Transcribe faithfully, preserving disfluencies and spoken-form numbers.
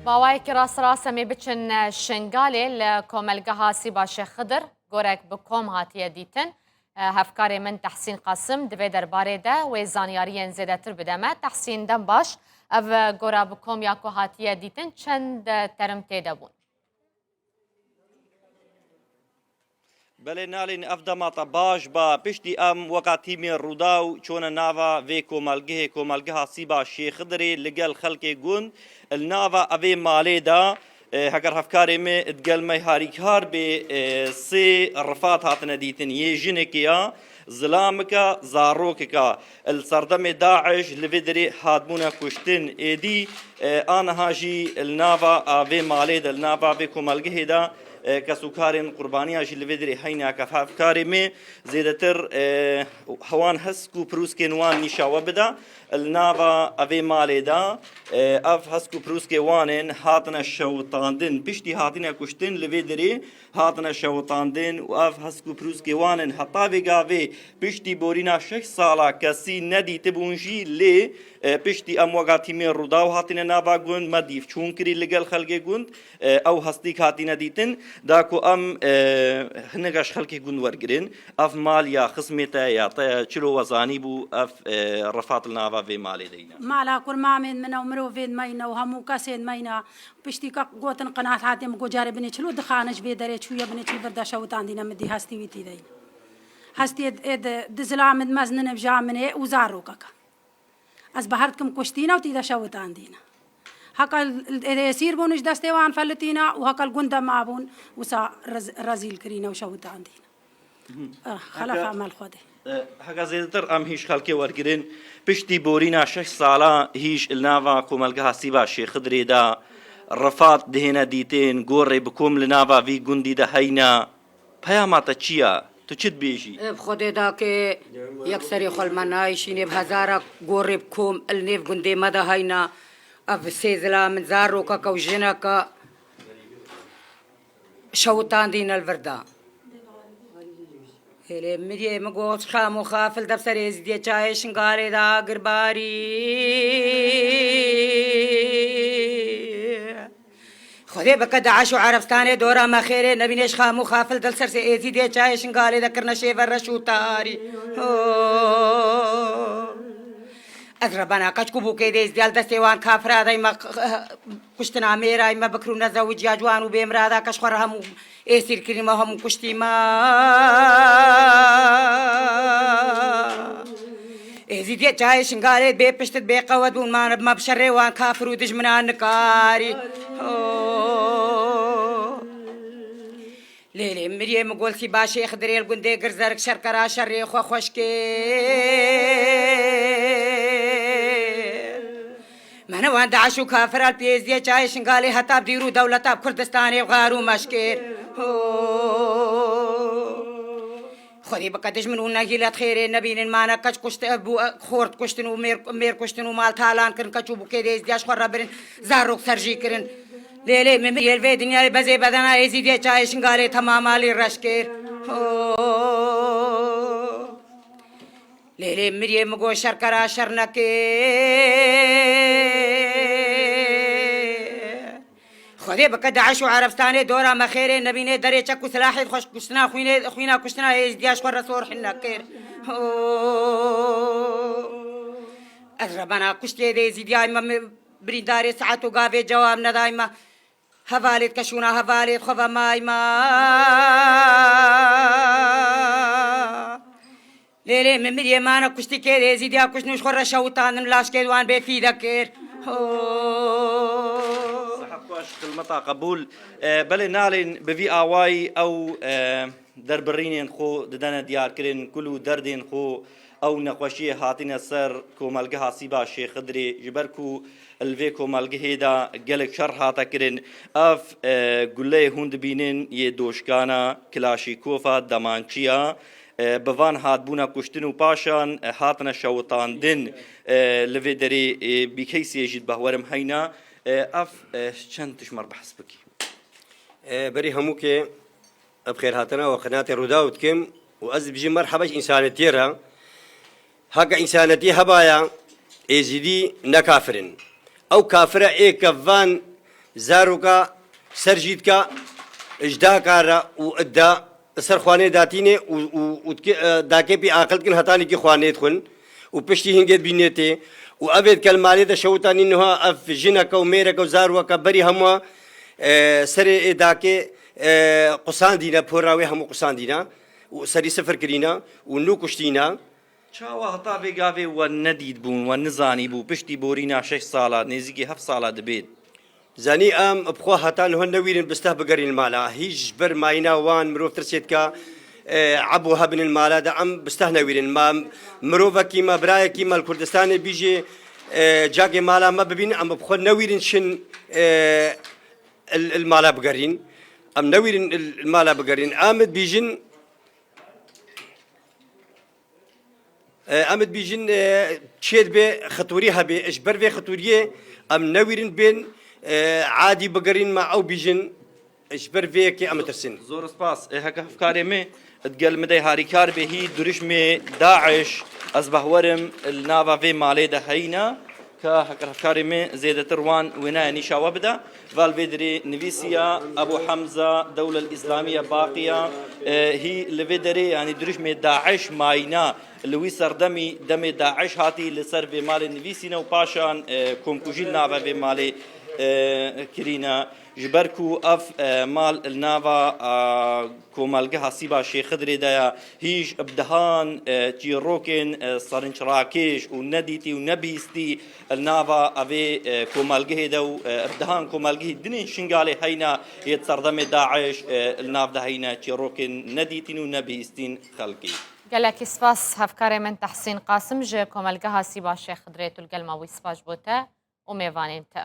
Bi awayekî rasterast em ê biçin Şingalê, li komelgeha Sîba Şêx Xidir gorek bi kom hatiye dîtin. Hevkarê min Tehsîn Qasim di vê derbarê de wê zanyariyên zêdetir bide me. Tehsîn, dem baş. Ev gora bi kom ya ku hatiye dîtin çend terim tê de bûn? Belê Nalîn, ev dema te baş ba. Piştî em weka tîmê Rûdaw çûne nava vê komelgehê, komelgeha Sîba Şêxidirê, li gel xelkê gund li nava evê malê de, e, heger hevkarê me digel me harîkar bê, e, sê rifat hatine dîtin. Yê jinekê ya, zilamika, zarokika. Li serdemê DAIŞ li vê derê hatbûne kuştin. Êdî, e, aniha jî li nava a vê malê de, li nava vê komelgehê de, e, kes û karên qurbaniya jî li vê derê heyne. Kef hevkarê me zêdetir, e, hewan hesk û pirûskên wan nîşa we bida. Li nava evê malê de, e, ev hesk û pirûskê wan ên hatine şewitandin. Piştî hatine kuştin li vê derê hatine şewitandin û ev hesk û pirûskê wan in. Heta vê gavê piştî borîna şeş sala kesî nedîtibûn jî, lê, e, piştî em weka tîmê Rûdaw hatine nava gund, me dîvçûn kirî li gel xelkê gund, e, ew hestîk hatine dîtin, da ku em, e, hineka ji xelkê gund wergirin. Ev mal ya xismê te ya te ye, çilo we zanîbû ev, e, rifat li nava vê malê de hîne? Mala kurmamên min û mirovên me hîne û hemû kesên me hîne. Piştî ke gotin qenat hatê min got, carê binê çilo dixane ji vê derê çûye, binê çil vir de şewitandîne, min dî hestî wî tî de ye. Hestiyê ê di, di zilamê mezin in, evja min ê û zarokek e. Ez bi her dikim kuştîne û tî de şewitandîne. Heke ê esîr bûn ji destê wan felitîne û heke li gund de mabûn, wisa rez-, rezîl kirîne û şewitandîne. Ah, xelefa me li Xwedê. E, heke zêdetir em hîş xelkê wergirin. Piştî borîna şeş sala hîş li nava komelgeha Sîba Şêxidirê de rifat dihêne dîtin, gorê bi kom li nava vî gundî de heyne. Peyama te çi ya? Tu çi dibêjî? Ev Xwedê da ke yek serê xwe li me nayişînê, bi hezara gorê bi kom li nêv gundê me de heyne. Ev sê zila min zarokek e û jinek e. Şewitandîne li vir de. Hêlê miriyê min got, xam û xafil de bi serê Êzidiyê çayê Şingalê de agirbarî. Xwedê bike DAIŞ û Erebstanê dora me xêrê nebînê, ji xam û xafil de li ser sê Êzidiyê çayê Şingalê de kirine şêve reş û tarî. Ho. Ez rebena keç ku bûkê dê Êzidiya li destê wan kafira de me. Kuştina mêra me bikir û nezewiciya ciwan û bêmirada ke ji xwe re hemû êsîr kirî me, hemû kuştî me. Êzîdiyê çayê Şingalê bê pişt bê qewet bûn, me, me bi şerê wan kafir û dijminan nikarî. Oh. Lê lê miriyê min gol Sîba Şêx dirê li gundê Girzerk şerkera şerê xwe xweş kê. Me newan DAIŞ û kafira li piyêzdiyê çayê Şingalê heta bi dîr û dewleta bi Kurdistanê bi xar û meşkêr. Ho. Xwedî bike dijmin û nehîlet xêrê nebînin, mane keç kuşt, bû, xort kuştin û mêr, mêr kuştin û mal talan kirin, keç û bûkê dê êzdiya ji xwe re birin, zarok serjî kirin. Lê lê min miriyê li vê dinyayê bezê bedena Êzîdiyê çayê Şingalê temam alî reş kir. Ho. Lê lê miriyê min got şerkera şer nekir. Xwedê bike DAIŞ û Erebstanê dora me xêrê nebînê, derê çek û silahê xweş kuştina xwînê, xwîna kuştina Êzîdiya ji xwe re sorhîn nekir. Ho. Ez rebena kuştê dê Êzîdiyay me, me birîndarê saet û gavê cewab neday me. Hevalêt keşûna hevalêt xwe ve may ma. Lê lê min miriyê mane kuştî kê dê Êzîdiya kuştin û ji xwe re şewitandin, laşkê wan bê fîde kir. Ho. Sihet xweş, xilmeta qebûl. E, belê nalên bi vî awayî ew, e, derbirînên xwe didene diyarkirin, kul û derdên xwe, ew nexweşiyê hatine ser komelgeha Sîba Şêxidirê, ji ber ku li vê komelgehê de gelek şer hate kirin. Ev, e, guleyê hûn dibînin yê doşkana, kilaşîkofa, demançiya, e, bi van hatbûne kuştin û paşan, e, hatine şewitandin, e, li vê derê, e, bîkeysiyê jî dibehwerim heyna. E, ev, e, çend tişt me re behs bikî. E, berî hemûkê ev xêrhatina we qenatê Rûdaw dikim û ez dibêjim merheba ji însanetiyê re. Heke însanetiyê hebaya, Êzîdî ne kafir in. Ew kafira ê ke van Zaroka ser jî dika ji daka re û idda ser xwanê datînê û, û, û dike, e, dakê pî aqil dikin hetanîkî xwanê dixwin û piştî hingê dibînê tê û evê dike li malê de şewita nî niha ev jineke û mêreke û zarweke berî hemû, e, serê ê dakê, e, qusandîne, pora wê hemû qusandîne û serî sifir kirîne û nû kuştîne. Çawa heta vê gavê we nedît bûn, we nizanî bû, piştî borîna şeş sala, nêzîkî heft sala dibê? Zanî em bi xwe heta niha newîrin bisteh bigerîn mala. Hîç ji ber mayîna wan mirov tirsê dike, e, ebo hebin li mala de em bisteh newîrin. Ma mirovekî me, birayekî me li Kurdistanê bîjê, e, cagê mala me bibîn, em bi xwe newîrin çin, e, il, il mala bigerîn. Em newîrin il, il mala bigerîn. Em dibîjin, E, em dibîjin, e, çê dibe xitûrî hebe. Ji ber vê xitûriyê em newîrin bên, e, adî bigerîn me ew bîjin. Ji ber vê yekê em ditirsin. Zor spas. E, heke hevkarê me digel min de harîkar be hî dirişmê DAIŞ, ez behwerim li nava vê malê de heyna. Ka hevkarê min zêdetir wan wênaya nîşa we bide. Val vê dirê nivîsiya Ebu Hemza Dewle Îslamiye Baqiya, e, hî li vê derê, yanî dirûşmê DAIŞ mayîna li wî serdemî demê DAIŞ hatî li ser vê malê nivîsîne û paşan, e, komkujî li nava vê malê, e, kirîne. Ji ber ku ev, e, mal li nava, e, komelgeha Sîba Şêxidrê de ye, hîj bi dehan, e, çîrokên, e, serinçrakêş û nedîtî û nebihîstî li nava evê, e, komelgehê de û, e, bi dehan komelgehî dinên Şingalê heyne yê di serdemê DAIŞ, e, li nav de heyne çîrokên nedîtîn û nebihîstîn xelkî. Gelekî spas hevkarê min Tehsîn Qasim ji komelgeha Sîba Şêxidrê, tu li gel me bûyî, spas ji bo te û mêvanên te.